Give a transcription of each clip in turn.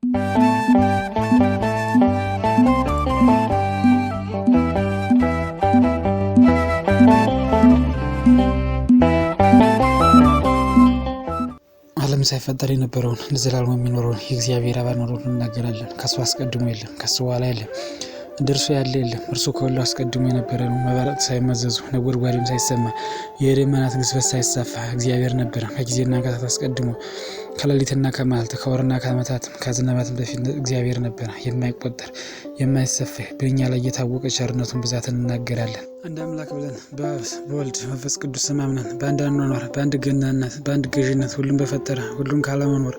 ዓለም ሳይፈጠር የነበረውን ለዘላለሙ የሚኖረውን የእግዚአብሔር አብ አኗኗሩን እንናገራለን። ከእሱ አስቀድሞ የለም፣ ከእሱ በኋላ የለም፣ እንደ እርሱ ያለ የለም። እርሱ ከሁሉ አስቀድሞ የነበረ ነው። መባረቅት ሳይመዘዙ ነጎድጓድም ሳይሰማ የደመናት ግዝፈት ሳይሳፋ እግዚአብሔር ነበረ። ከጊዜና ከሰዓት አስቀድሞ ከሌሊትና ከመዓልት ከወርና ከዓመታትም ከዘመናትም በፊት እግዚአብሔር ነበረ። የማይቆጠር የማይሰፍህ በእኛ ላይ የታወቀ ቸርነቱን ብዛት እንናገራለን። አንድ አምላክ ብለን በአብ በወልድ መንፈስ ቅዱስ ስም አምነን በአንድ አኗኗር በአንድ ገናነት በአንድ ገዥነት ሁሉን በፈጠረ ሁሉን ካለመኖር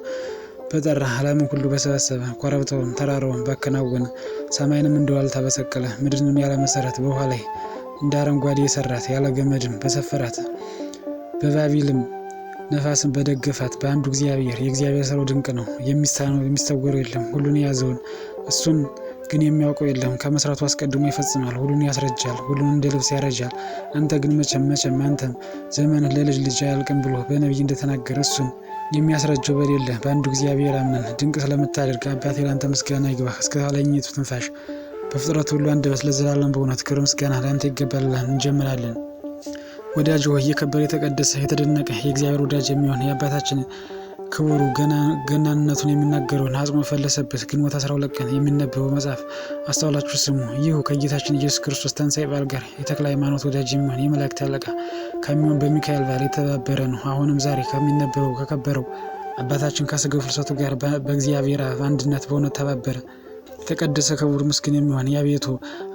በጠራ ዓለምን ሁሉ በሰበሰበ ኮረብታውን ተራራውን ባከናወነ ሰማይንም እንደ ዋልታ በሰቀለ ምድርንም ያለ መሰረት በውኃ ላይ እንደ አረንጓዴ የሰራት ያለ ገመድም በሰፈራት በባቢልም ነፋስን በደገፋት በአንዱ እግዚአብሔር የእግዚአብሔር ስራው ድንቅ ነው። የሚሳነው የሚሰወረው የለም። ሁሉን የያዘውን እሱን ግን የሚያውቀው የለም። ከመስራቱ አስቀድሞ ይፈጽማል። ሁሉን ያስረጃል፣ ሁሉን እንደ ልብስ ያረጃል። አንተ ግን መቼም መቼም አንተም ዘመንህ ለልጅ ልጅ አያልቅም ብሎ በነቢይ እንደተናገረ እሱን የሚያስረጀው በሌለ በአንዱ እግዚአብሔር አምነን ድንቅ ስለምታደርግ አባቴ ለአንተ ምስጋና ይግባህ እስከ ኋለኛይቱ ትንፋሽ በፍጥረት ሁሉ አንደበት ለዘላለም በእውነት ክብር ምስጋና ለአንተ ይገባል እንጀምራለን። ወዳጅ ሆይ የከበረ የተቀደሰ የተደነቀ የእግዚአብሔር ወዳጅ የሚሆን የአባታችን ክቡሩ ገናንነቱን የሚናገረውን አጽሞ ፈለሰበት ግንቦት 12 ቀን የሚነበበው መጽሐፍ አስተውላችሁ ስሙ። ይሁ ከጌታችን ኢየሱስ ክርስቶስ ትንሣኤ በዓል ጋር የተክለ ሃይማኖት ወዳጅ የሚሆን የመላእክት አለቃ ከሚሆን በሚካኤል በዓል የተባበረ ነው። አሁንም ዛሬ ከሚነበበው ከከበረው አባታችን ከሥጋው ፍልሰቱ ጋር በእግዚአብሔር አብ አንድነት በእውነት ተባበረ። የተቀደሰ ክቡር ምስጉን የሚሆን የአቤቱ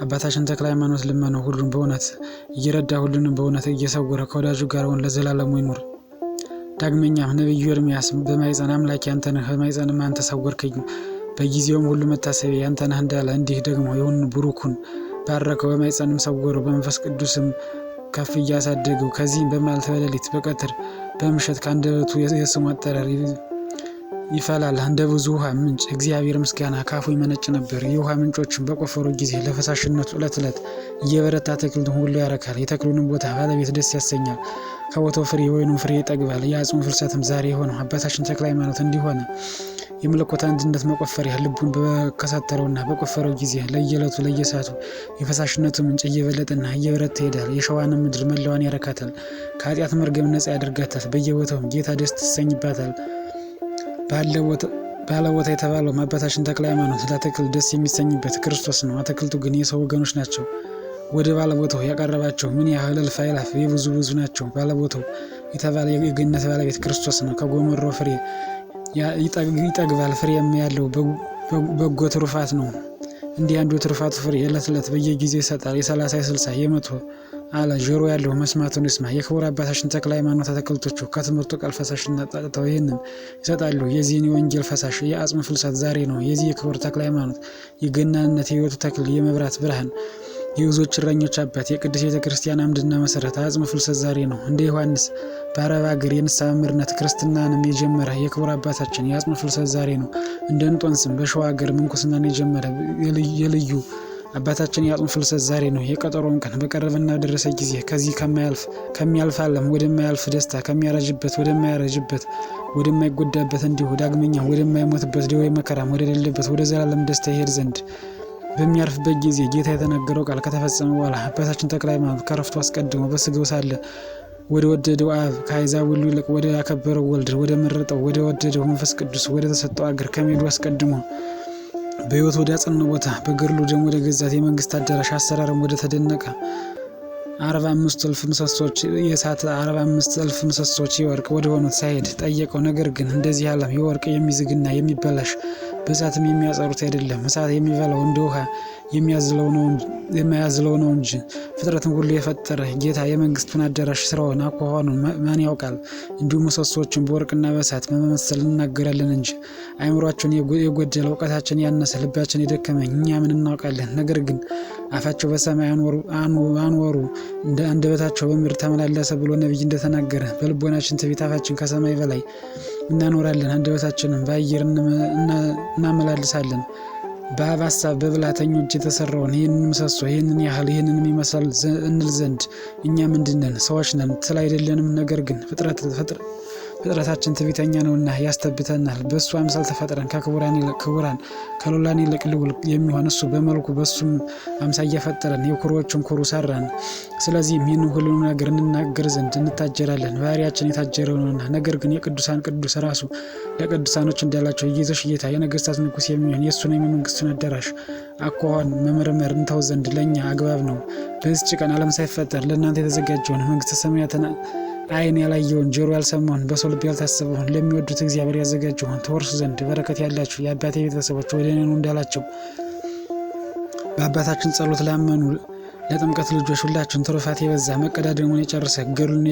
አባታችን ተክለ ሃይማኖት ልመናው ሁሉን በእውነት እየረዳ ሁሉንም በእውነት እየሰወረ ከወዳጁ ጋር ሆን ለዘላለሙ ይኑር። ዳግመኛም ነቢዩ ኤርምያስ በማኅፀን አምላኬ አንተ ነህ፣ በማኅፀንም አንተ ሰወርከኝ፣ በጊዜውም ሁሉ መታሰቢያ አንተ ነህ እንዳለ እንዲህ ደግሞ ይሁን ቡሩኩን ባረከው፣ በማኅፀንም ሰወረው፣ በመንፈስ ቅዱስም ከፍ እያሳደገው። ከዚህም በመዓልት በሌሊት በቀትር በምሸት ከአንደበቱ የስሙ አጠራር ይፈላል እንደ ብዙ ውሃ ምንጭ። እግዚአብሔር ምስጋና ካፉ ይመነጭ ነበር። የውሃ ምንጮችን በቆፈሩ ጊዜ ለፈሳሽነቱ ዕለት ዕለት እየበረታ አትክልቱን ሁሉ ያረካል። የተክሉንም ቦታ ባለቤት ደስ ያሰኛል። ከቦታው ፍሬ የወይኑን ፍሬ ይጠግባል። የአጽሙ ፍልሰትም ዛሬ የሆነው አባታችን ተክለ ሃይማኖት እንዲሆነ የመለኮት አንድነት መቆፈሪያ ልቡን በከሳተረውና በቆፈረው ጊዜ ለየዕለቱ ለየሰዓቱ የፈሳሽነቱ ምንጭ እየበለጠና እየበረታ ይሄዳል። የሸዋንም ምድር መላዋን ያረካታል። ከኃጢአት መርገም ነጻ ያደርጋታል። በየቦታውም ጌታ ደስ ትሰኝባታል። ባለ ቦታ የተባለው አባታችን ተክለ ሃይማኖት ለአትክልት ደስ የሚሰኝበት ክርስቶስ ነው። አትክልቱ ግን የሰው ወገኖች ናቸው። ወደ ባለቦታው ያቀረባቸው ምን ያህል እልፍ አእላፍ የብዙ ብዙ ናቸው። ባለቦታው የተባለ የገነት ባለቤት ክርስቶስ ነው። ከጎመራው ፍሬ ይጠግባል። ፍሬም ያለው በጎ ትሩፋት ነው። እንዲህ አንዱ ትሩፋቱ ፍሬ ዕለት ዕለት በየጊዜው ይሰጣል። የ30 የ60 የ100 አለ። ጆሮ ያለው መስማቱን ይስማ። የክቡር አባታችን ተክለ ሃይማኖት አትክልቶቹ ከትምህርቱ ቃል ፈሳሽና ጠጥተው ይህንን ይሰጣሉ። የዚህን የወንጌል ፈሳሽ የአጽም ፍልሰት ዛሬ ነው። የዚህ የክቡር ተክለ ሃይማኖት የገናንነት የሕይወቱ ተክል የመብራት ብርሃን የብዙዎች እረኞች አባት የቅድስት ቤተ ክርስቲያን አምድና መሰረት አጽም ፍልሰት ዛሬ ነው። እንደ ዮሐንስ በአረብ ሀገር የንስሐ መምህርነት ክርስትናንም የጀመረ የክቡር አባታችን የአጽም ፍልሰት ዛሬ ነው። እንደ እንጦንስም በሸዋ ሀገር ምንኩስናን የጀመረ የልዩ አባታችን የአጽም ፍልሰት ዛሬ ነው። የቀጠሮውን ቀን በቀረበና በደረሰ ጊዜ ከዚህ ከሚያልፍ ዓለም ወደማያልፍ ደስታ ከሚያረጅበት ወደማያረጅበት ወደማይጎዳበት እንዲሁ ዳግመኛ ወደማይሞትበት ደዌ መከራም ወደሌለበት ወደ ዘላለም ደስታ ይሄድ ዘንድ በሚያርፍበት ጊዜ ጌታ የተናገረው ቃል ከተፈጸመ በኋላ አባታችን ተክለ ሃይማኖት ከረፍቱ አስቀድሞ በስጋው ሳለ ወደ ወደደው አብ ከአሕዛብ ሁሉ ይልቅ ወደ አከበረው ወልድ ወደ መረጠው ወደ ወደደው መንፈስ ቅዱስ ወደ ተሰጠው አገር ከመሄዱ አስቀድሞ በሕይወት ወደ አጸናው ቦታ በገድሉ ደም ወደ ገዛት የመንግስት አዳራሽ አሰራርም ወደ ተደነቀ 45 እልፍ ምሰሶች የእሳት 45 እልፍ ምሰሶች የወርቅ ወደ ሆኑት ሳይሄድ ጠየቀው። ነገር ግን እንደዚህ ዓለም የወርቅ የሚዝግና የሚበላሽ በእሳትም የሚያጸሩት አይደለም። እሳት የሚበላው እንደ ውሃ የማያዝለው ነው እንጂ ፍጥረትን ሁሉ የፈጠረ ጌታ የመንግስቱን አዳራሽ ስራውን አኳኋኑን ማን ያውቃል? እንዲሁም ምሰሶዎችን በወርቅና በእሳት በመመሰል እንናገራለን እንጂ አእምሯቸውን የጎደለ እውቀታችን ያነሰ ልባችን የደከመ እኛ ምን እናውቃለን? ነገር ግን አፋቸው በሰማይ አኖሩ እንደ አንደበታቸው በምድር ተመላለሰ ብሎ ነቢይ እንደተናገረ በልቦናችን ትዕቢት አፋችን ከሰማይ በላይ እናኖራለን፣ አንደበታችንን በአየር እናመላልሳለን። በአብ ሐሳብ በብልሃተኞች የተሰራውን ይህንን ምሰሶ ይህንን ያህል ይህንንም ይመስላል እንል ዘንድ እኛ ምንድነን? ሰዎች ነን፣ ትል አይደለንም። ነገር ግን ፍጥረታችን ትዕቢተኛ ነውና ያስተብተናል። በእሱ አምሳል ተፈጥረን ከክቡራን ይልቅ ክቡራን ከልዑላን ይልቅ ልዑል የሚሆን እሱ በመልኩ በእሱም አምሳያ ፈጠረን፣ የኩሩዎቹም ኩሩ ሰራን። ስለዚህም ይህን ሁሉ ነገር እንናገር ዘንድ እንታጀራለን፣ ባህሪያችን የታጀረው ነውና። ነገር ግን የቅዱሳን ቅዱስ ራሱ ለቅዱሳኖች እንዳላቸው የጌቶች ጌታ የነገስታት ንጉሥ የሚሆን የእሱን የመንግስቱን አዳራሽ አኳኋን መመርመር እንተው ዘንድ ለእኛ አግባብ ነው። በዚች ቀን ዓለም ሳይፈጠር ለእናንተ የተዘጋጀውን መንግስተ ሰማያትን ዓይን ያላየውን ጆሮ ያልሰማውን በሰው ልብ ያልታሰበውን ለሚወዱት እግዚአብሔር ያዘጋጀውን ተወርሱ ዘንድ በረከት ያላችሁ የአባቴ ቤተሰቦች ወደ እኔ ኑ እንዳላቸው በአባታችን ጸሎት ላመኑ ለጥምቀት ልጆች ሁላችሁን ትሩፋት የበዛ መቀዳደሙን የጨረሰ ገድሉን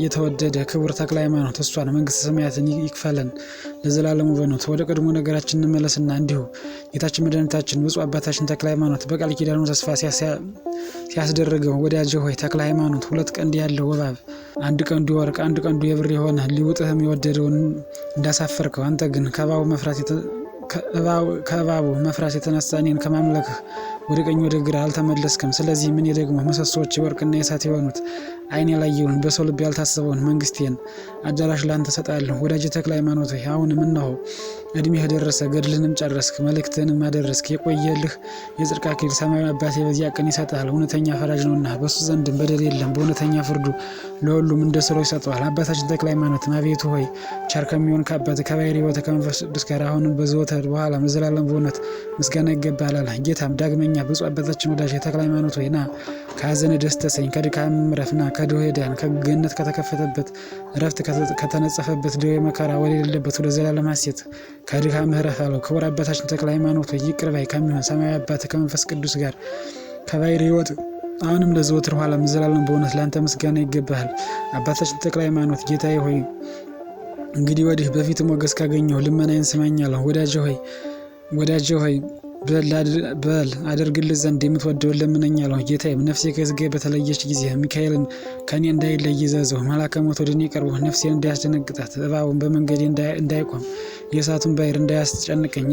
የተወደደ ክቡር ተክለ ሃይማኖት እሷን መንግስተ ሰማያትን ይክፈለን ለዘላለሙ በኖት። ወደ ቀድሞ ነገራችን እንመለስና እንዲሁ ጌታችን መድኃኒታችን ብፁዕ አባታችን ተክለ ሃይማኖት በቃል ኪዳኑ ተስፋ ሲያስደርገው ወዳጄ ሆይ ተክለ ሃይማኖት ሁለት ቀንድ ያለው እባብ አንድ ቀንዱ የወርቅ አንድ ቀንዱ የብር የሆነ ሊውጥህም የወደደውን እንዳሳፈርከው አንተ ግን ከእባቡ መፍራት የተነሳ እኔን ከማምለክህ ወደ ቀኝ ወደ ግራ አልተመለስክም። ስለዚህም እኔ ደግሞ ምሰሶዎች የወርቅና የእሳት የሆኑት ዓይን ያላየውን በሰው ልብ ያልታሰበውን መንግስቴን አዳራሽ ላንተ እሰጣለሁ። ወዳጄ ተክለ ሃይማኖት ሆይ አሁንም እነሆ እድሜህ ደረሰ፣ ገድልህንም ጨረስክ፣ መልእክትህንም አደረስክ። የቆየልህ የጽድቅ አክሊል ሰማያዊ አባቴ በዚያ ቀን ይሰጥሃል። እውነተኛ ፈራጅ ነውና በእሱ ዘንድም በደል የለም። በእውነተኛ ፍርዱ ለሁሉም እንደ ስራው ይሰጠዋል። አባታችን ተክለ ሃይማኖት አቤቱ ሆይ ቸር ከሚሆን ከአባት ከባሕርይ ሕይወት ከመንፈስ ቅዱስ ጋር አሁንም በዘወትር በኋላ ለዘላለም በእውነት ምስጋና ይገባል አለ። ጌታም ዳግመኛ ብፁዕ አባታችን ወዳጅ ተክለ ሃይማኖት ሆይ ና ከሐዘን ደስ ተሰኝ፣ ከድካም ዕረፍ፣ ና ከድሆ ዳን፣ ከገነት ከተከፈተበት እረፍት ከተነጸፈበት ደዌ መከራ ወደሌለበት ወደ ዘላለም ሐሴት ከድካም ዕረፍ አለው። ክቡር አባታችን ተክለ ሃይማኖት ሆይ ይቅር ባይ ከሚሆን ሰማያዊ አባት ከመንፈስ ቅዱስ ጋር ከባሕርይ ሕይወት አሁንም ለዘወትር ኋላም ለዘላለም በእውነት ለአንተ ምስጋና ይገባሃል። አባታችን ተክለ ሃይማኖት ጌታዬ ሆይ እንግዲህ ወዲህ በፊት ሞገስ ካገኘሁ ልመናዬን ስማኝ አለው። ወዳጄ ሆይ ወዳጄ ሆይ በል አደርግልህ ዘንድ የምትወደውን ለምነኝ አለው። ጌታዬም ነፍሴ ከሥጋዬ በተለየች ጊዜ ሚካኤልን ከእኔ እንዳይለይ እዘዘው። መልአከ ሞት ወደ እኔ ቀርቦ ነፍሴን እንዳያስደነግጣት፣ እባቡን በመንገዴ እንዳይቆም፣ የእሳቱን ባሕር እንዳያስጨንቀኝ፣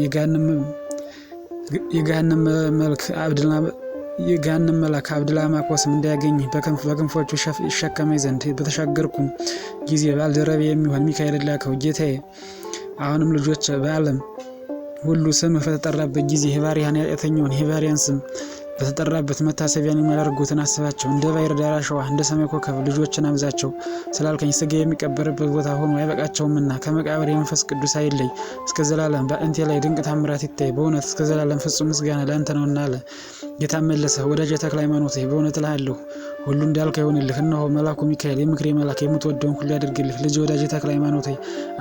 የገሃነም መልክ የገሃነም መልአክ አብድላማኮስም እንዳያገኝ በክንፎቹ ይሸከመኝ ዘንድ በተሻገርኩም ጊዜ ባልደረቤ የሚሆን ሚካኤል ላከው። ጌታዬ አሁንም ልጆች በዓለም ሁሉ ስምህ በተጠራበት ጊዜ የባሪያህን ኃጢአተኛውን የባሪያን ስም በተጠራበት መታሰቢያን የሚያደርጉትን አስባቸው። እንደ ባሕር ዳር አሸዋ እንደ ሰማይ ኮከብ ልጆችን አብዛቸው ስላልከኝ ሥጋ የሚቀበርበት ቦታ ሆኖ አይበቃቸውምና ከመቃብር የመንፈስ ቅዱስ አይለይ እስከ ዘላለም በአንተ ላይ ድንቅ ታምራት ይታይ። በእውነት እስከ ዘላለም ፍጹም ምስጋና ለአንተ ነውና አለ። ጌታ መለሰ፣ ወዳጄ ተክለ ሃይማኖት በእውነት እልሃለሁ ሁሉ እንዳልከ ይሁንልህ። እነሆ መልአኩ ሚካኤል የምክሬ መልአክ የምትወደውን ሁሉ ያደርግልህ። ልጅ ወዳጄ ተክለ ሃይማኖት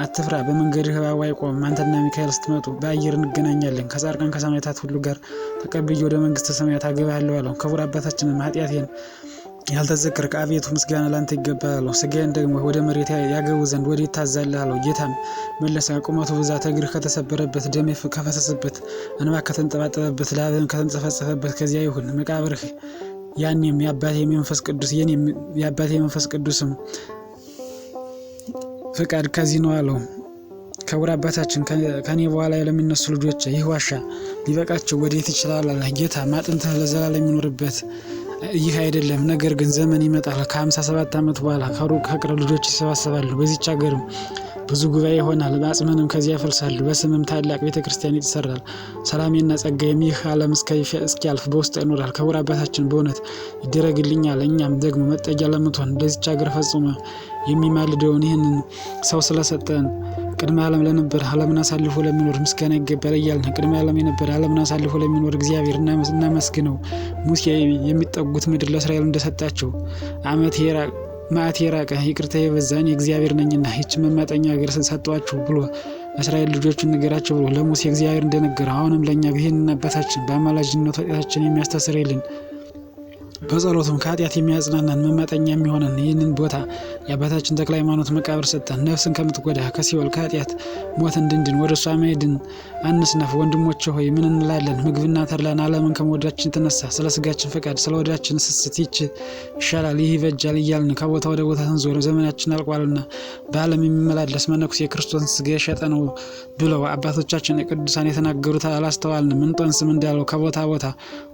አትፍራ፣ በመንገድህ እባቡ አይቆምም። አንተና ሚካኤል ስትመጡ በአየር እንገናኛለን። ከጻድቃን ከሰማዕታት ሁሉ ጋር ተቀብዬ ወደ መንግስተ ሰማያት አገባሃለሁ አለው። ክቡር አባታችንም ኃጢአቴን ያልተዘከርክ አቤቱ ምስጋና ላንተ ይገባል አለው። ሥጋዬን ደግሞ ወደ መሬት ያገቡ ዘንድ ወዴት ታዛለህ አለው። ጌታም መለሰ፣ ቁመቱ ብዛት እግርህ ከተሰበረበት፣ ደም ከፈሰሰበት፣ እንባ ከተንጠባጠበበት፣ ላብህም ከተንጸፈጸፈበት ከዚያ ይሁን መቃብርህ። ያኔም የአባቴ የመንፈስ ቅዱስ የኔም የአባቴ የመንፈስ ቅዱስም ፍቃድ ከዚህ ነው አለው። ክቡር አባታችን ከኔ በኋላ ለሚነሱ ልጆች ይህ ዋሻ ሊበቃቸው ወዴት ይችላል አለ። ጌታ አጥንትህ ለዘላለም የሚኖርበት ይህ አይደለም፣ ነገር ግን ዘመን ይመጣል ከ57 ዓመት በኋላ ከሩቅ ከቅርብ ልጆች ይሰባሰባሉ። በዚች ሀገርም ብዙ ጉባኤ ይሆናል። አጽምንም ከዚያ ያፈልሳሉ። በስምም ታላቅ ቤተ ክርስቲያን ይሰራል። ሰላሜና ጸጋዬም ይህ ዓለም እስኪያልፍ በውስጥ ይኖራል። ክቡር አባታችን በእውነት ይደረግልኛል። እኛም ደግሞ መጠጊያ ለምትሆን ለዚች ሀገር ፈጽሞ የሚማልደውን ይህንን ሰው ስለሰጠን ቅድመ ዓለም ለነበረ ዓለምን አሳልፎ ለሚኖር ምስጋና ይገባል እያልን ቅድመ ዓለም የነበረ ዓለምን አሳልፎ ለሚኖር እግዚአብሔር እናመስግነው። ሙሴ የሚጠጉት ምድር ለእስራኤል እንደሰጣቸው ዓመት መዓት የራቀ ይቅርታ የበዛ እኔ እግዚአብሔር ነኝና ይህች መማጠኛ ሀገር ሰጧችሁ ብሎ እስራኤል ልጆቹን ንገራቸው ብሎ ለሙሴ እግዚአብሔር እንደነገረው አሁንም ለእኛ ይህንን አባታችን በአማላጅነቱ ኃጢአታችን የሚያስተሰርይልን በጸሎቱም ከኃጢአት የሚያጽናናን መማጠኛ የሚሆነን ይህንን ቦታ የአባታችን ተክለ ሃይማኖት መቃብር ሰጠን። ነፍስን ከምትጎዳ ከሲኦል ከኃጢአት ሞት እንድንድን ወደ እሷ መሄድን አንስነፍ። ወንድሞቼ ሆይ ምን እንላለን? ምግብና ተድላን ዓለምን ከመውደዳችን የተነሳ ስለ ስጋችን ፈቃድ ስለ ወዳችን ስስት ይች ይሻላል ይህ ይበጃል እያልን ከቦታ ወደ ቦታ ስንዞር ዘመናችን አልቋልና በዓለም የሚመላለስ መነኩሴ የክርስቶስን ስጋ የሸጠ ነው ብለው አባቶቻችን ቅዱሳን የተናገሩት አላስተዋልንም። እንጦንስም እንዳለው ከቦታ ቦታ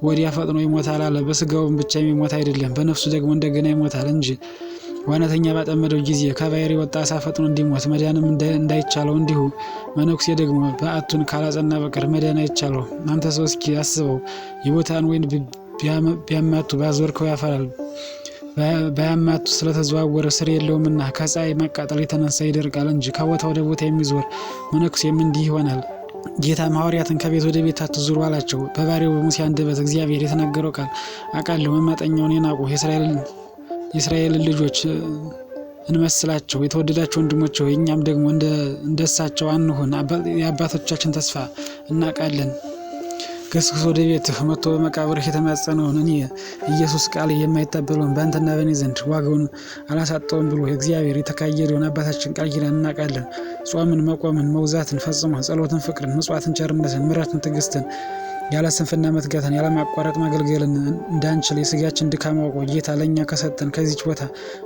ወዲያ ፈጥኖ ይሞታል አለ። በስጋውም ብቻ የሚሞት አይደለም፣ በነፍሱ ደግሞ እንደገና ይሞታል እንጂ። ዋናተኛ ባጠመደው ጊዜ ከባሕር የወጣ ዓሣ ፈጥኖ እንዲሞት መዳንም እንዳይቻለው እንዲሁ መነኩሴ ደግሞ በዓቱን ካላጸና በቀር መዳን አይቻለው። አንተ ሰው እስኪ አስበው፣ የቦታን ወይን ቢያማቱ ባዞርከው ያፈራል። ባያማቱ ስለተዘዋወረ ስር የለውምና ከፀሐይ መቃጠል የተነሳ ይደርቃል እንጂ ከቦታ ወደ ቦታ የሚዞር መነኩሴም እንዲህ ይሆናል። ጌታም ሐዋርያትን ከቤት ወደ ቤት አትዙሩ አላቸው። በባሪያው በሙሴ አንደበት እግዚአብሔር የተናገረው ቃል አውቃለሁ። መማጠኛውን የናቁ የእስራኤልን ልጆች እንመስላቸው። የተወደዳቸው ወንድሞች ሆይ፣ እኛም ደግሞ እንደሳቸው አንሁን። የአባቶቻችን ተስፋ እናውቃለን። ገስግሶ ወደ ቤትህ መጥቶ በመቃብርህ የተማጸነውን እኔ ኢየሱስ ቃል የማይታበለውን በአንተና በእኔ ዘንድ ዋጋውን አላሳጠውም ብሎ እግዚአብሔር የተካየደውን አባታችን ቃል ኪዳን እናውቃለን። ጾምን፣ መቆምን፣ መውዛትን ፈጽሞ ጸሎትን፣ ፍቅርን፣ ምጽዋትን፣ ቸርነትን፣ ምሕረትን፣ ትዕግስትን፣ ያለ ስንፍና መትጋትን፣ ያለማቋረጥ ማገልገልን እንዳንችል የስጋችን ድካም አውቆ ጌታ ለእኛ ከሰጠን ከዚች ቦታ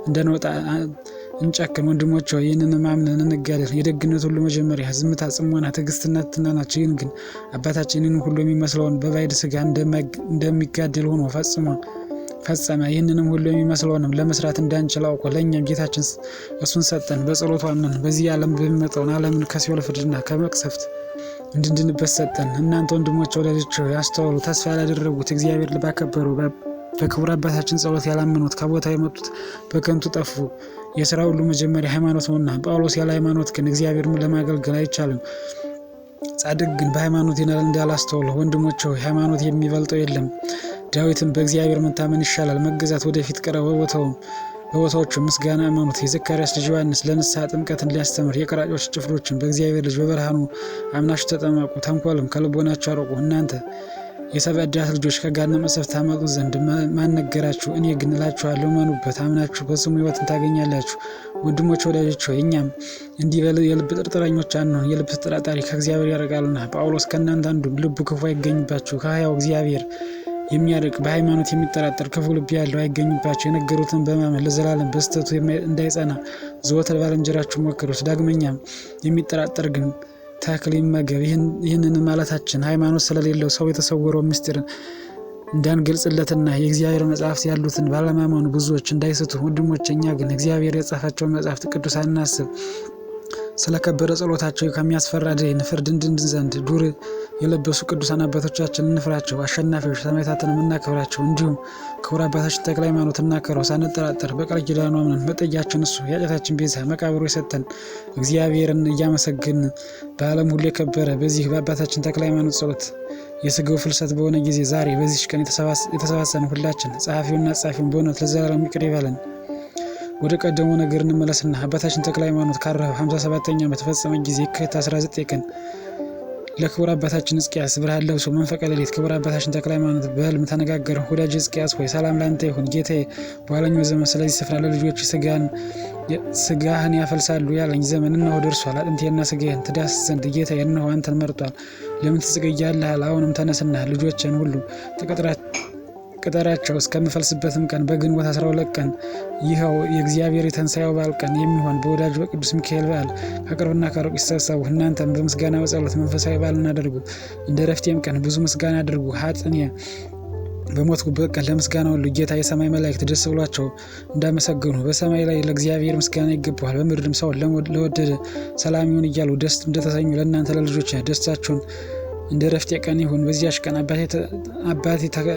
እንዳንወጣ እንጨክን። ወንድሞች ሆይ፣ ይህንን ማምነን እንጋደል። የደግነት ሁሉ መጀመሪያ ዝምታ፣ ጽሞና፣ ትዕግስትና ናቸው። ይህን ግን አባታችን ይህንን ሁሉ የሚመስለውን በባዕድ ስጋ እንደሚጋደል ሆኖ ፈጽሞ ፈጸመ። ይህንንም ሁሉ የሚመስለውንም ለመስራት እንዳንችል አውቆ ለእኛም ጌታችን እሱን ሰጠን። በጸሎቱ አምነን በዚህ ዓለም በሚመጣውን ዓለምን ከሲኦል ፍርድና ከመቅሰፍት እንድንድንበት ሰጠን። እናንተ ወንድሞች ወዳጆች ያስተዋሉ ተስፋ ያላደረጉት እግዚአብሔር ባከበሩ በክቡር አባታችን ጸሎት ያላመኑት ከቦታ የመጡት በከንቱ ጠፉ። የሥራ ሁሉ መጀመሪያ ሃይማኖት ነውና ጳውሎስ ያለ ሃይማኖት ግን እግዚአብሔርን ለማገልገል አይቻልም። ጻድቅ ግን በሃይማኖት ይናል እንዳላስተውሉ ወንድሞች ሆይ፣ ሃይማኖት የሚበልጠው የለም። ዳዊትም በእግዚአብሔር መታመን ይሻላል፣ መገዛት ወደፊት ቅረብ፣ በቦታዎቹ ምስጋና እመኑት። የዘካርያስ ልጅ ዮሐንስ ለንስሐ ጥምቀትን ሊያስተምር የቀራጮች ጭፍሮችን በእግዚአብሔር ልጅ በብርሃኑ አምናችሁ ተጠመቁ፣ ተንኮልም ከልቦናችሁ አርቁ። እናንተ የሰብአ ዳስ ልጆች ከገሃነመ እሳት ታመልጡ ዘንድ ማን ነገራችሁ? እኔ ግን እላችኋለሁ እመኑበት፣ አምናችሁ በስሙ ሕይወትን ታገኛላችሁ። ወንድሞች ወዳጆች ሆይ፣ እኛም እንዲህ የልብ ጥርጥረኞች አንሁን፣ የልብ ተጠራጣሪ ከእግዚአብሔር ያርቃልና። ጳውሎስ ከእናንተ አንዱም ልቡ ክፉ አይገኝባችሁ፣ ከሕያው እግዚአብሔር የሚያርቅ በሃይማኖት የሚጠራጠር ክፉ ልብ ያለው አይገኝባቸው። የነገሩትን በማመን ለዘላለም በስህተቱ እንዳይጸና ዘወትር ባልንጀራችሁ ሞክሩት። ዳግመኛም የሚጠራጠር ግን ተክል ይመገብ። ይህንን ማለታችን ሃይማኖት ስለሌለው ሰው የተሰወረው ምስጢር እንዳንገልጽለትና የእግዚአብሔር መጽሐፍት ያሉትን ባለማመኑ ብዙዎች እንዳይስቱ። ወንድሞች፣ እኛ ግን እግዚአብሔር የጻፋቸውን መጽሐፍት ቅዱሳን እናስብ። ስለ ከበረ ጸሎታቸው ከሚያስፈራ ደይን ፍርድ እንድንድን ዘንድ ዱር የለበሱ ቅዱሳን አባቶቻችን እንፍራቸው። አሸናፊዎች ሰማዕታትን እናክብራቸው። እንዲሁም ክቡር አባታችን ተክለ ሃይማኖት እናክብረው ሳንጠራጠር በቃል ኪዳኑ አምነን መጠጊያችን እሱ የኃጢአታችን ቤዛ መቃብሩ የሰጠን እግዚአብሔርን እያመሰገንን በዓለም ሁሉ የከበረ በዚህ በአባታችን ተክለ ሃይማኖት ጸሎት የስጋው ፍልሰት በሆነ ጊዜ ዛሬ በዚች ቀን የተሰባሰብን ሁላችን ጸሐፊውና ጻፊውን በእውነት ለዘላለም ይቅር ይበለን። ወደ ቀደመው ነገር እንመለስና አባታችን ተክለ ሃይማኖት ካረፈ 57ኛ ዓመት በፈጸመ ጊዜ የካቲት 19 ቀን ለክቡር አባታችን ሕዝቅያስ ብርሃን ለብሶ መንፈቀ ሌሊት ክቡር አባታችን ተክለ ሃይማኖት በሕልም ተነጋገረ። ወዳጅ ሕዝቅያስ ሆይ፣ ሰላም ላንተ ይሁን። ጌታዬ በኋለኛው ዘመን ስለዚህ ስፍራ ለልጆች ስጋህን ያፈልሳሉ ያለኝ ዘመን እነሆ ደርሷል። አጥንቴና ስጋህን ትዳስስ ዘንድ ጌታዬ እነሆ አንተን መርጧል። ለምን ትዘገያለህ? አሁንም ተነስና ልጆችን ሁሉ ቅጠራቸው። እስከምፈልስበትም ቀን በግንቦት 12 ቀን ይኸው የእግዚአብሔር የትንሣኤው በዓል ቀን የሚሆን በወዳጁ በቅዱስ ሚካኤል በዓል ከቅርብና ከሩቅ ይሰብሰቡ። እናንተም በምስጋና በጸሎት መንፈሳዊ በዓል እናደርጉ። እንደ ረፍቴም ቀን ብዙ ምስጋና አድርጉ። ኃጥእኔ በሞትኩበት ቀን ለምስጋና ሁሉ ጌታ የሰማይ መላእክት ደስ ብሏቸው እንዳመሰገኑ በሰማይ ላይ ለእግዚአብሔር ምስጋና ይገባዋል፣ በምድርም ሰውን ለወደደ ሰላም ይሁን እያሉ ደስ እንደተሰኙ ለእናንተ ለልጆች ደስታችሁን እንደ ረፍቴ ቀን ይሁን። በዚያች ቀን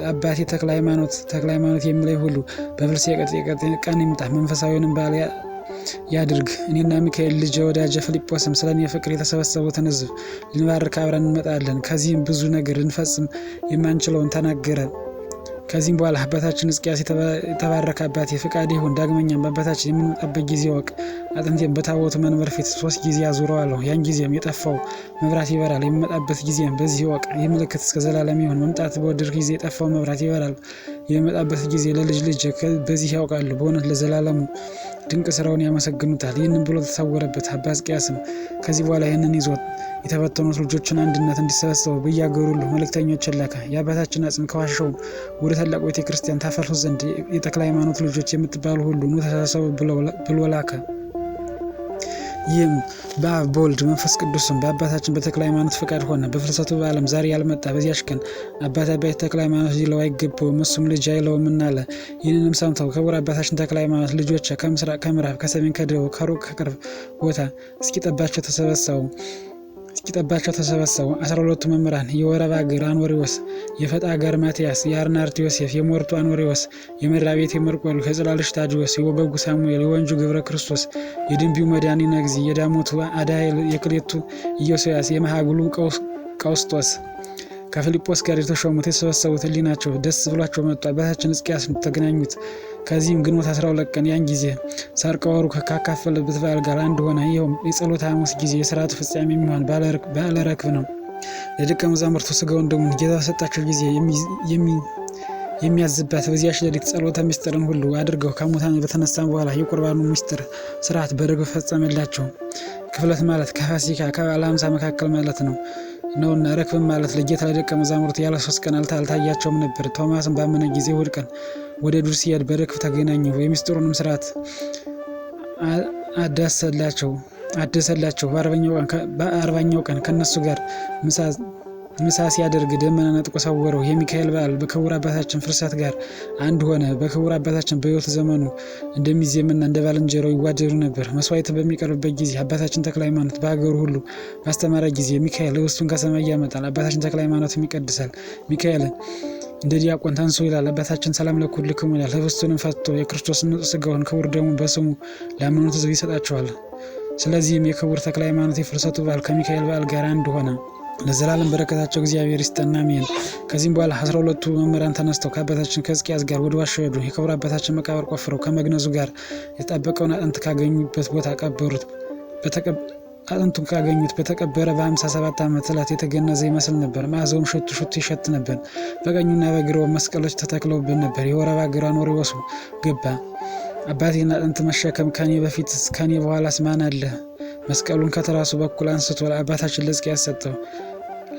አባቴ ተክለ ሃይማኖት ተክለ ሃይማኖት የሚለኝ ሁሉ በፍልሰ ቀን ይምጣ፣ መንፈሳዊንም በዓል ያድርግ። እኔና ሚካኤል ልጅ ወዳጀ ፊልጶስም ስለ እኔ ፍቅር የተሰበሰቡትን ሕዝብ ልንባርክ አብረን እንመጣለን። ከዚህም ብዙ ነገር ልንፈጽም የማንችለውን ተናገረ። ከዚህም በኋላ አባታችን ሕዝቅያስ የተባረከ አባቴ ፍቃድ ይሁን። ዳግመኛም በአባታችን የምንመጣበት ጊዜ ወቅ አጥንቴም በታቦቱ መንበር ፊት 3 ጊዜ አዙረዋለሁ። ያን ጊዜም የጠፋው መብራት ይበራል። የምመጣበት ጊዜም በዚህ ወቅ። ይህ ምልክት እስከ ዘላለም ይሁን። መምጣት በወደድክ ጊዜ የጠፋው መብራት ይበራል። የምመጣበት ጊዜ ለልጅ ልጅ በዚህ ያውቃሉ። በእውነት ለዘላለሙ ድንቅ ስራውን ያመሰግኑታል። ይህንን ብሎ ተሰወረበት። አባ ሕዝቅያስም ከዚህ በኋላ ይህንን ይዞት የተበተኑት ልጆችን አንድነት እንዲሰበሰቡ በየአገሩ ሁሉ መልእክተኞችን ላከ። የአባታችን አጽም ከዋሻው ወደ ታላቁ ቤተ ክርስቲያን ታፈልሱ ዘንድ የተክለ ሃይማኖት ልጆች የምትባሉ ሁሉ ኑ ተሰብሰቡ ብሎ ላከ። ይህም በአብ በወልድ መንፈስ ቅዱስም በአባታችን በተክለ ሃይማኖት ፈቃድ ሆነ። በፍልሰቱ በዓለም ዛሬ ያልመጣ በዚያች ቀን አባት አባት ተክለ ሃይማኖት ሊለው አይገባውም፣ እሱም ልጅ አይለውም አለ። ይህንንም ሰምተው ክቡር አባታችን ተክለ ሃይማኖት ልጆች ከምስራቅ ከምዕራብ ከሰሜን ከደቡብ ከሩቅ ከቅርብ ቦታ እስኪጠባቸው ተሰበሰቡ እስኪጠባቸው ተሰበሰቡ። 12ቱ መምህራን የወረብ አገር አኖሪዎስ፣ የፈጣ አገር ማትያስ፣ የአርናርት ዮሴፍ፣ የሞርቱ አኖሪዎስ፣ የመራ ቤት የመርቆሬዎስ፣ የጽላልሽ ታዲዮስ፣ የወገጉ ሳሙኤል፣ የወንጁ ገብረ ክርስቶስ፣ የድንቢው መድኃኒ ነግዚ፣ የዳሞቱ አዳይል፣ የክሌቱ ኢዮስያስ፣ የመሃግሉ ቀውስጦስ ከፊልጶስ ጋር የተሾሙት የተሰበሰቡት ሕሊናቸው ደስ ብሏቸው መጡ። አባታችን ሕዝቅያስን ተገናኙት። ከዚህም ግንቦት 12 ቀን ያን ጊዜ ሰርቀ ወሩ ካካፈለበት በዓል ጋር አንድ ሆነ። ይኸውም የጸሎተ ሐሙስ ጊዜ የሥርዓቱ ፍጻሜ የሚሆን በዓለ ረክብ ነው። ለደቀ መዛሙርቱ ሥጋውን ደሙን ጌታ በሰጣቸው ጊዜ የሚያዝባት በዚያች ሌሊት ጸሎተ ምስጢርን ሁሉ አድርገው ከሙታን በተነሳም በኋላ የቁርባኑ ምስጢር ስርዓት በርግብ ፈጸመላቸው። ክፍለት ማለት ከፋሲካ ከበዓለ ሃምሳ መካከል ማለት ነው ነውና ረክብም ማለት ለጌታ ለደቀ መዛሙርት ያለ 3 ቀን አልታያቸውም ነበር። ቶማስን ባመነ ጊዜ እሑድ ቀን ወደ ዱር ሲሄድ በርክብ ተገናኘው። የሚስጥሩንም ስርዓት አደሰላቸው። በአርባኛው ቀን ከነሱ ጋር ምሳ ሲያደርግ ደመና ነጥቆ ሰወረው። የሚካኤል በዓል በክቡር አባታችን ፍልሰት ጋር አንድ ሆነ። በክቡር አባታችን በሕይወት ዘመኑ እንደሚዜምና እንደ ባልንጀራው ይዋደዱ ነበር። መስዋዕት በሚቀርብበት ጊዜ አባታችን ተክለ ሃይማኖት በሀገሩ ሁሉ ባስተማረ ጊዜ ሚካኤል ህብስቱን ከሰማይ ያመጣል። አባታችን ተክለ ሃይማኖትም ይቀድሳል። ሚካኤል እንደ ዲያቆን ተንሱ ይላል። አባታችን ሰላም ለኩልክሙ ይላል። ህብስቱንም ፈትቶ የክርስቶስን ንጹሕ ሥጋውን ክቡር ደሙን በስሙ ላመኑት ሕዝብ ይሰጣቸዋል። ስለዚህም የክቡር ተክለ ሃይማኖት የፍልሰቱ በዓል ከሚካኤል በዓል ጋር አንድ ሆነ። ለዘላለም በረከታቸው እግዚአብሔር ይስጠን፣ አሜን። ከዚህም በኋላ 12ቱ መምህራን ተነስተው ከአባታችን ከሕዝቅያስ ጋር ወደ ዋሻው ሄዱ። የክቡር አባታችን መቃብር ቆፍረው ከመግነዙ ጋር የተጣበቀውን አጥንት ካገኙበት ቦታ ቀበሩት። አጥንቱን ካገኙት በተቀበረ በ57 ዓመት ዕለት የተገነዘ ይመስል ነበር። መዓዛውም ሽቱ ሽቱ ይሸት ነበር። በቀኙና በግራው መስቀሎች ተተክለውበት ነበር። የወረብ አገር አኖሪዎስ ገባ። አባቴን አጥንት መሸከም ከኔ በፊት ከኔ በኋላስ ማን አለ? መስቀሉን ከተራሱ በኩል አንስቶ ለአባታችን ለሕዝቅያስ ሰጠው።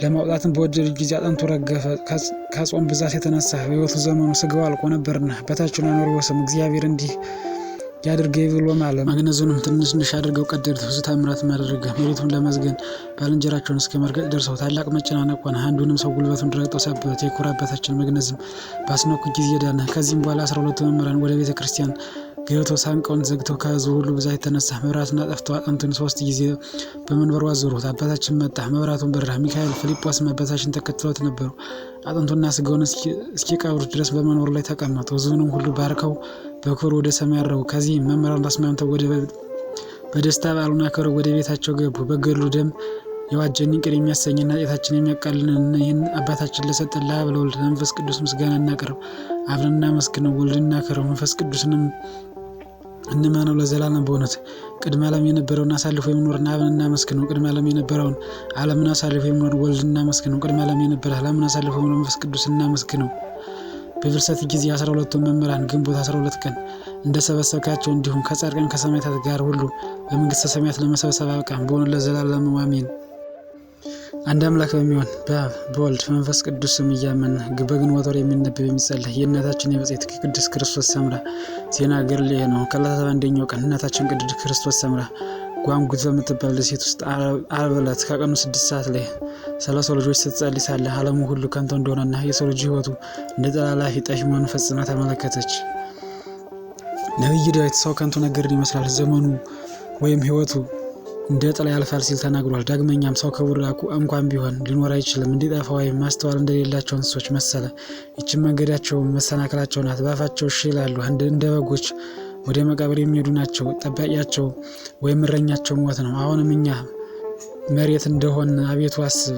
ለማውጣትም በወደዱ ጊዜ አጥንቱ ረገፈ። ከጾም ብዛት የተነሳ በሕይወቱ ዘመኑ ስጋው አልቆ ነበርና። አባታችን አኖሪዎስም እግዚአብሔር እንዲህ ያድርገኝ ብሎ ማለ። መግነዙንም ትንሽ ትንሽ አድርገው ቀደዱት። ብዙ ታምራትም አደረገ። መሬቱን ለመዝገን ባልንጀራቸውን እስከ መርገጥ ደርሰው ታላቅ መጨናነቅ ሆነ። አንዱንም ሰው ጉልበቱን ረግጠው ሰበሩት። የክቡር አባታችን መግነዝም ባስነኩ ጊዜ ዳነ። ከዚህም በኋላ 12ቱ መምህራን ወደ ቤተ ክርስቲያን ገብተው ሳንቃውን ዘግተው ከሕዝቡ ሁሉ ብዛት የተነሳ መብራቱን አጠፍተው አጥንቱን 3 ጊዜ በመንበሩ አዞሩት። አባታችን መጣ፣ መብራቱን በራ። ሚካኤል ፊልጶስም አባታችን ተከትለውት ነበሩ። አጥንቱና ስጋውን እስኪቀብሩት ድረስ በመንበሩ ላይ ተቀመጡ። ሕዝቡንም ሁሉ ባርከው በክብር ወደ ሰማይ አረጉ። ከዚህም መምህራን ተስማምተው በደስታ በዓሉን አክብረው ወደ ቤታቸው ገቡ። በገድሉ ደም የዋጀን ይቅር የሚያሰኝና ኃጢአታችንን የሚያቃልልን ይህን አባታችን ለሰጠን ለአብ ለወልድ ለመንፈስ ቅዱስ ምስጋና እናቅርብ። አብን እናመስግነው፣ ወልድን እናክብረው፣ መንፈስ ቅዱስንም እንመነው ለዘላለም በእውነት። ቅድመ ዓለም የነበረውን አሳልፎ የሚኖርን አብን እናመስግነው። ቅድመ ዓለም የነበረውን ዓለምን አሳልፎ የሚኖር ወልድን እናመስግነው። ቅድመ ዓለም የነበረ ዓለምን አሳልፎ የሚኖር መንፈስ ቅዱስ እናመስግነው። በፍልሰት ጊዜ 12ቱ መምህራን ግንቦት 12 ቀን እንደሰበሰብካቸው እንዲሁም ከጻድቃን ከሰማዕታት ጋር ሁሉ በመንግሥተ ሰማያት ለመሰብሰብ አብቃን። በእውነት ለዘላለሙ አሜን። አንድ አምላክ በሚሆን በአብ በወልድ መንፈስ ቅዱስ ስም እያመን በግንቦት ወር የሚነበብ የሚጸለይ የእናታችን የብፅዕት ቅድስት ክርስቶስ ሰምራ ዜና ገድል ይህ ነው። ከዕለታት በአንደኛው ቀን እናታችን ቅድስት ክርስቶስ ሰምራ ጓንጉት በምትባል ደሴት ውስጥ ዓርብ ዕለት ከቀኑ 6 ሰዓት ላይ ስለ ሰው ልጆች ስትጸልይ ሳለ ዓለሙ ሁሉ ከንቱ እንደሆነና የሰው ልጅ ሕይወቱ እንደ ጥላ ኃላፊ ጠፊ መሆኑን ፈጽማ ተመለከተች። ነቢዩ ዳዊት ሰው ከንቱ ነገርን ይመስላል፣ ዘመኑ ወይም ሕይወቱ እንደ ጥላ ያልፋል ሲል ተናግሯል። ዳግመኛም ሰው ክቡር እንኳን ቢሆን ሊኖር አይችልም፣ እንዲጠፋ ወይም ማስተዋል እንደሌላቸው እንስሶች መሰለ። ይህችን መንገዳቸው መሰናክላቸው ናት። በአፋቸው እሺ ይላሉ፣ እንደ በጎች ወደ መቃብር የሚሄዱ ናቸው። ጠባቂያቸው ወይም እረኛቸው ሞት ነው። አሁንም እኛ መሬት እንደሆን አቤቱ አስብ።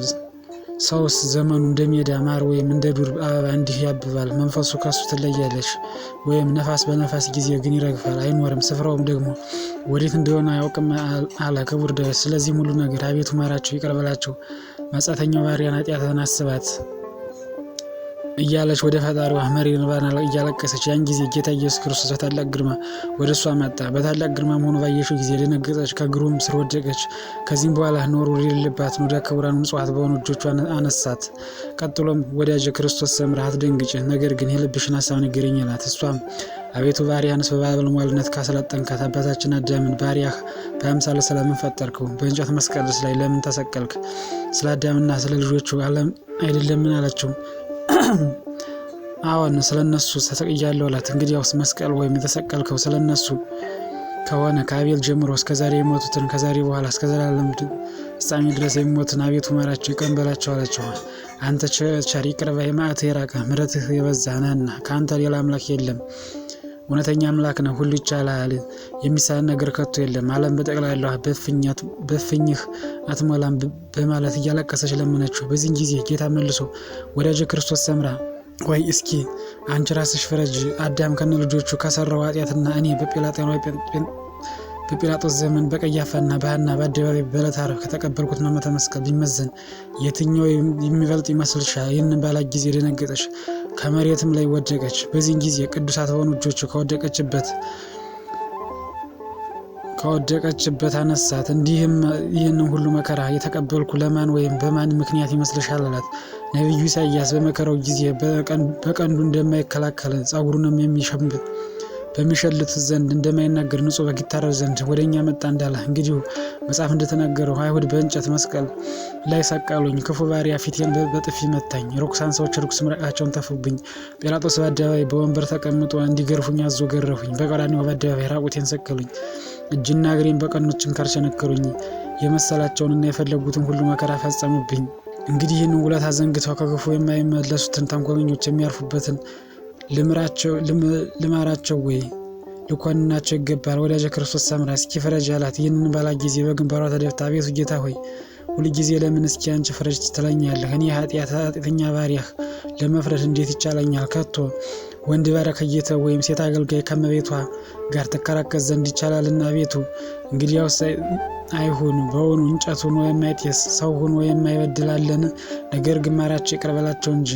ሰውስ ዘመኑ እንደ ሜዳ ማር ወይም እንደ ዱር አበባ እንዲህ ያብባል። መንፈሱ ከሱ ትለያለች፣ ወይም ነፋስ በነፋስ ጊዜ ግን ይረግፋል፣ አይኖርም። ስፍራውም ደግሞ ወዴት እንደሆነ አያውቅም አለ ክቡር ዳዊት። ስለዚህም ሁሉ ነገር አቤቱ ማራቸው፣ ይቅር በላቸው። መጻተኛው ባሪያን ኃጢአትን አስባት። እያለች ወደ ፈጣሪዋ መሪር እንባን እያለቀሰች፣ ያን ጊዜ ጌታ ኢየሱስ ክርስቶስ በታላቅ ግርማ ወደ እሷ መጣ። በታላቅ ግርማ መሆኑ ባየችው ጊዜ ደነገጠች፣ ከእግሩም ስር ወደቀች። ከዚህም በኋላ ነውር የሌለባትን ወደ ክቡራን ምጽዋት በሆኑ እጆቿ አነሳት። ቀጥሎም ወዳጄ ክርስቶስ ሰምራ አትደንግጭ፣ ነገር ግን የልብሽን ሀሳብ ንገሪኝ አላት። እሷም አቤቱ ባሪያህንስ በባለሟልነት ካሰለጠንካት አባታችን አዳምን ባሪያህ በአምሳለ ስለምን ፈጠርከው? በእንጨት መስቀልስ ላይ ለምን ተሰቀልክ? ስለ አዳምና ስለ ልጆቹ ዓለም አይደለምን? አለችው። አዎን ስለ እነሱ ተሰቅያለሁ አላት። እንግዲያውስ መስቀል ወይም የተሰቀልከው ስለ እነሱ ከሆነ ከአቤል ጀምሮ እስከ ዛሬ የሞቱትን ከዛሬ በኋላ እስከ ዘላለም ፍጻሜ ድረስ የሚሞቱትን አቤቱ ማራቸው፣ ይቅር በላቸው አላቸው። አንተ ቸር ይቅር ባይ፣ መዓትህ የራቀ ምሕረትህ የበዛ ነህና ከአንተ ሌላ አምላክ የለም። እውነተኛ አምላክ ነህ፣ ሁሉ ይቻልሃል፣ የሚሳን ነገር ከቶ የለም። ዓለም በጠቅላላዋ በፍኝህ አትሞላም በማለት እያለቀሰች ለመነችው። በዚህን ጊዜ ጌታ መልሶ ወዳጄ ክርስቶስ ሰምራ ወይ እስኪ አንቺ ራስሽ ፍረጅ። አዳም ከነ ልጆቹ ከሰራው ኃጢአትና እኔ በጲላጦስ ዘመን በቀያፋና በሐና በአደባባይ በዕለተ ዓርብ ከተቀበልኩት ሕማማተ መስቀል ቢመዘን የትኛው የሚበልጥ ይመስልሻል? ይህንን ባላት ጊዜ ደነገጠች፣ ከመሬትም ላይ ወደቀች። በዚህን ጊዜ ቅዱሳት በሆኑ እጆቹ ከወደቀችበት አነሳት። እንዲህም ይህንን ሁሉ መከራ የተቀበልኩ ለማን ወይም በማን ምክንያት ይመስልሻል? አላት። ነቢዩ ኢሳይያስ በመከራው ጊዜ በቀንዱ እንደማይከላከል ጸጉሩንም በሚሸልት ዘንድ እንደማይናገር ንጹሕ በግ ይታረድ ዘንድ ወደ እኛ መጣ እንዳለ እንግዲሁ መጽሐፍ እንደተናገረው አይሁድ በእንጨት መስቀል ላይ ሰቀሉኝ፣ ክፉ ባሪያ ፊቴን በጥፊ መታኝ፣ ርኩሳን ሰዎች ርኩስ ምራቃቸውን ተፉብኝ። ጲላጦስ በአደባባይ በወንበር ተቀምጦ እንዲገርፉኝ አዞ ገረፉኝ። በቀራንዮ በአደባባይ ራቁቴን ሰቀሉኝ፣ እጅና እግሬን በቀኖች ችንካር ቸነከሩኝ። የመሰላቸውንና የፈለጉትን ሁሉ መከራ ፈጸሙብኝ። እንግዲህ ይህንን ውለታ ዘንግተው ከክፉ የማይመለሱትን ተንኮለኞች የሚያርፉበትን ልማራቸው ወይ ልኮንናቸው ይገባል። ወዳጄ ክርስቶስ ሰምራ እስኪ ፍረጅ አላት። ይህንን ባላት ጊዜ በግንባሯ ተደፍታ አቤቱ ጌታ ሆይ ሁልጊዜ ለምን እስኪ አንቺ ፍረጅ ትለኛለህ? እኔ ኃጢአተኛ ባሪያህ ለመፍረድ እንዴት ይቻለኛል? ከቶ ወንድ ባሪያ ከጌታው ወይም ሴት አገልጋይ ከመቤቷ ጋር ትከራከር ዘንድ ይቻላልና? አቤቱ እንግዲያውስ አይሁን። በውኑ እንጨት ሆኖ የማይጤስ ሰው ሆኖ የማይበድላለን? ነገር ግን ማራቸው፣ ይቅር በላቸው እንጂ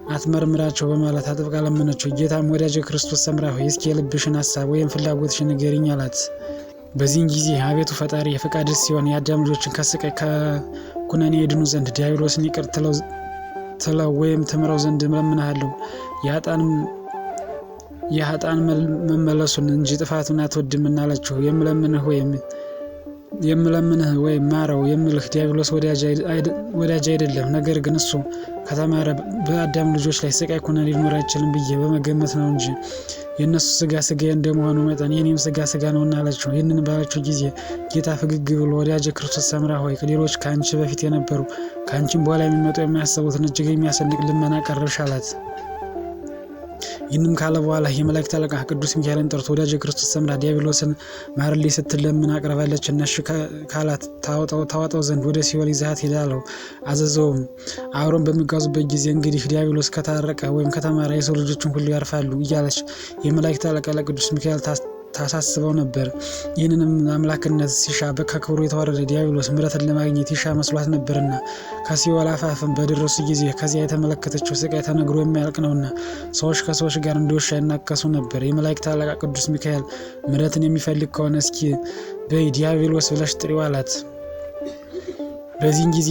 አትመርምራቸው በማለት አጥብቃ ለመነችው። ጌታም ወዳጄ ክርስቶስ ሰምራ ሆይ እስኪ የልብሽን ሀሳብ ወይም ፍላጎትሽን ንገሪኝ አላት። በዚህን ጊዜ አቤቱ ፈጣሪ የፈቃድህ ሲሆን የአዳም ልጆችን ከስቃይ ከኩነኔ የድኑ ዘንድ ዲያብሎስን ይቅር ትለው ወይም ትምረው ዘንድ እለምንሃለሁ። የኃጥአን መመለሱን እንጂ ጥፋቱን አትወድምና አለችው። የምለምንህ ወይም ማረው የምልህ ዲያብሎስ ወዳጅ አይደለም። ነገር ግን እሱ ከተማረ በአዳም ልጆች ላይ ስቃይ ኩነኔ ሊኖር አይችልም ብዬ በመገመት ነው እንጂ የእነሱ ስጋ ስጋዬ እንደመሆኑ መጠን የኔም ስጋ ስጋ ነውና አለችው። ይህንን ባለችው ጊዜ ጌታ ፈገግ ብሎ ወዳጄ ክርስቶስ ሰምራ ሆይ ሌሎች ከአንቺ በፊት የነበሩ ከአንቺም በኋላ የሚመጡ የማያስቡትን እጅግ የሚያስደንቅ ልመና ቀረብሽ አላት። ይህንም ካለ በኋላ የመላእክት አለቃ ቅዱስ ሚካኤልን ጠርቶ ወዳጄ ክርስቶስ ሰምራ ዲያብሎስን ማርልኝ ስትል ለምን አቅርባለች እሺ ካላት ታወጣው ዘንድ ወደ ሲኦል ይዛት ሂድ አለው። አዘዘውም። አብረው በሚጓዙበት ጊዜ እንግዲህ ዲያብሎስ ከታረቀ ወይም ከተማረ የሰው ልጆችን ሁሉ ያርፋሉ እያለች የመላእክት አለቃ ለቅዱስ ሚካኤል ታሳስበው ነበር። ይህንንም አምላክነት ሲሻ ከክብሩ የተዋረደ ዲያብሎስ ምሕረትን ለማግኘት ይሻ መስሏት ነበርና ከሲኦል አፋፍም በደረሱ ጊዜ ከዚያ የተመለከተችው ስቃይ ተነግሮ የማያልቅ ነውና ሰዎች ከሰዎች ጋር እንደ ውሻ ይናከሱ ነበር። የመላእክት አለቃ ቅዱስ ሚካኤል ምሕረትን የሚፈልግ ከሆነ እስኪ በይ ዲያብሎስ ብለሽ ጥሪው አላት። በዚህን ጊዜ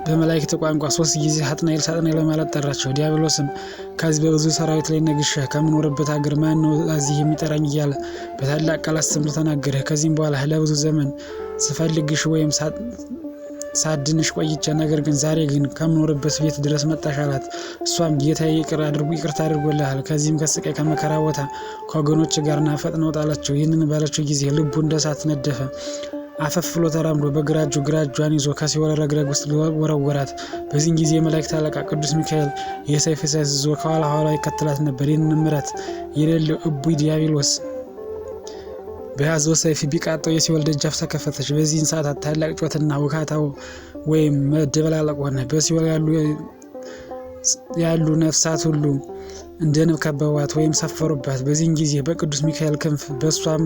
በመላእክት ቋንቋ 3 ጊዜ ሳጥናኤል ሳጥናኤል በማለት ጠራቸው። ዲያብሎስም ከዚህ በብዙ ሰራዊት ላይ ነግሼ ከምኖርበት ሀገር ማን ነው እዚህ የሚጠራኝ እያለ በታላቅ ቃል አሰምቶ ተናገረ። ከዚህም በኋላ ለብዙ ዘመን ስፈልግሽ ወይም ሳድንሽ ቆይቼ፣ ነገር ግን ዛሬ ግን ከምኖርበት ቤት ድረስ መጣሽ አላት። እሷም ጌታዬ ይቅርታ አድርጎልሃል፣ ከዚህም ከስቃይ ከመከራ ቦታ ከወገኖች ጋር ና ፈጥነህ ውጣ አለችው። ይህንን ባለችው ጊዜ ልቡ እንደ እሳት ነደፈ። አፈፍ ብሎ ተራምዶ በግራ እጁ ግራ እጇን ይዞ ከሲኦል ረግረግ ውስጥ ወረወራት። በዚህን ጊዜ የመላእክት አለቃ ቅዱስ ሚካኤል የሰይፍ ሰይፍ ይዞ ከኋላ ኋላ ይከተላት ነበር። ይህንን ምሕረት የሌለው እቡይ ዲያብሎስ በያዘው ሰይፍ ቢቃጠው የሲኦል ደጃፍ ተከፈተች። በዚህን ሰዓታት ታላቅ ጩኸትና ውካታው ወይም መደበላለቅ ሆነ። በሲኦል ያሉ ነፍሳት ሁሉ እንደ ንብ ከበቧት ወይም ሰፈሩባት። በዚህን ጊዜ በቅዱስ ሚካኤል ክንፍ በእሷም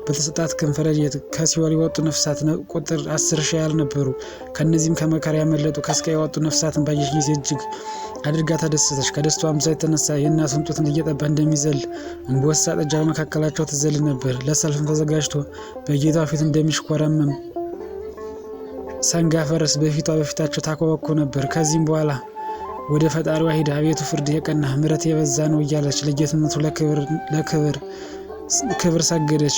በተሰጣት ክንፍ ረድኤት ከሲኦል የወጡ ነፍሳት ቁጥር 10,000 ያህል ነበሩ። ከእነዚህም ከመከራ ያመለጡ ከስቃይ የወጡ ነፍሳትን ባየች ጊዜ እጅግ አድርጋ ተደሰተች። ከደስታዋም ብዛት የተነሳ የእናቱን ጡት እየጠባ እንደሚዘል እንቦሳ ጥጃ በመካከላቸው ትዘል ነበር። ለሰልፍም ተዘጋጅቶ በጌታው ፊት እንደሚሽኮረምም ሰንጋ ፈረስ በፊቷ በፊታቸው ታኮበኮ ነበር። ከዚህም በኋላ ወደ ፈጣሪዋ ሂዳ አቤቱ ፍርድ የቀና ምሕረት የበዛ ነው እያለች ለጌትነቱ ለክብር ክብር ሰገደች።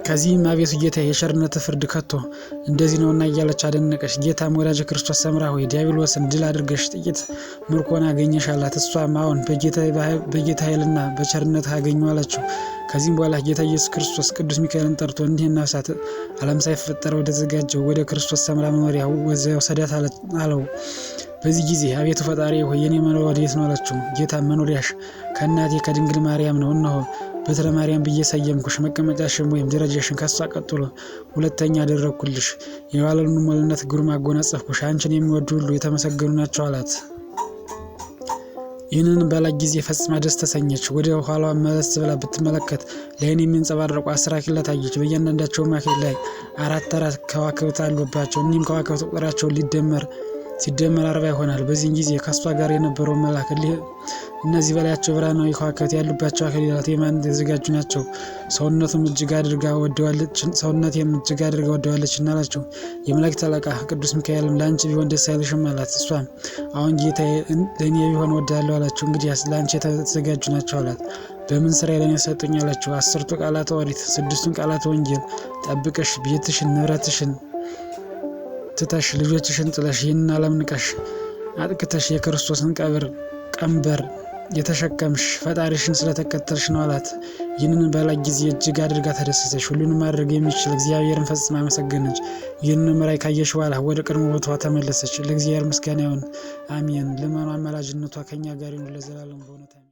ከዚህም አቤቱ ጌታ የቸርነት ፍርድ ከቶ እንደዚህ ነውና እያለች አደነቀች። ጌታም ወዳጅ ክርስቶስ ሰምራ ሆይ ዲያብሎስን ድል አድርገሽ ጥቂት ምርኮን አገኘሽ አላት። እሷም አዎን በጌታ ኃይልና በቸርነት አገኙ አለችው። ከዚህም በኋላ ጌታ ኢየሱስ ክርስቶስ ቅዱስ ሚካኤልን ጠርቶ እኒህን ነፍሳት ዓለም ሳይፈጠር ወደ ተዘጋጀው ወደ ክርስቶስ ሰምራ መኖሪያ ውሰዳት አለው። በዚህ ጊዜ አቤቱ ፈጣሪ ሆይ የኔ መኖሪያ ወዴት ነው አለችው። ጌታ መኖሪያሽ ከእናቴ ከድንግል ማርያም ነው። እነሆ በትረ ማርያም ብዬ ሰየምኩሽ። መቀመጫሽን ወይም ደረጃሽን ከሷ ቀጥሎ ሁለተኛ አደረግኩልሽ። የባለሙልነት ግርማ አጎናጸፍኩሽ። አንቺን የሚወዱ ሁሉ የተመሰገኑ ናቸው አላት። ይህንን ባላት ጊዜ ፈጽማ ደስ ተሰኘች። ወደ ኋላዋ መለስ ብላ ብትመለከት ለዓይን የሚንጸባረቁ 10 አክሊላት አየች። በእያንዳንዳቸውም አክሊል ላይ አራት አራት ከዋክብት አሉባቸው። እኒህም ከዋክብት ቁጥራቸውን ሊደመር ሲደመር 40 ይሆናል። በዚህን ጊዜ ከእሷ ጋር የነበረው መልአክ እነዚህ በላያቸው ብርሃናዊ ከዋክብት ያሉባቸው አክሊላት የማን የተዘጋጁ ናቸው? ሰውነቱም እጅግ አድርጋ ወደዋለች ሰውነቴም እጅግ አድርጋ ወደዋለች እና አላቸው። የመላእክት አለቃ ቅዱስ ሚካኤልም ለአንቺ ቢሆን ደስ አይልሽም አላት። እሷም አሁን ጌታዬ ለእኔ ቢሆን ወዳለሁ አላቸው። እንግዲያስ ለአንቺ የተዘጋጁ ናቸው አላት። በምን ስራ ለእኔ ሰጡኝ አላቸው። 10ቱ ቃላተ ኦሪት፣ 6ቱን ቃላተ ወንጌል ጠብቀሽ ቤትሽን ንብረትሽን ትተሽ ልጆችሽን ጥለሽ ይህንን ዓለም ንቀሽ አጥቅተሽ የክርስቶስን ቀብር ቀንበር የተሸከምሽ ፈጣሪሽን ስለተከተልሽ ነው አላት። ይህንን ባላት ጊዜ እጅግ አድርጋ ተደሰተች። ሁሉንም ማድረግ የሚችል እግዚአብሔርን ፈጽማ አመሰገነች። ይህንን ራእይ ካየች በኋላ ወደ ቀድሞ ቦታዋ ተመለሰች። ለእግዚአብሔር ምስጋና ይሁን፣ አሜን። ልመኗ አማላጅነቷ ከእኛ ጋር ይሁን ለዘላለሙ በእውነት አሜን።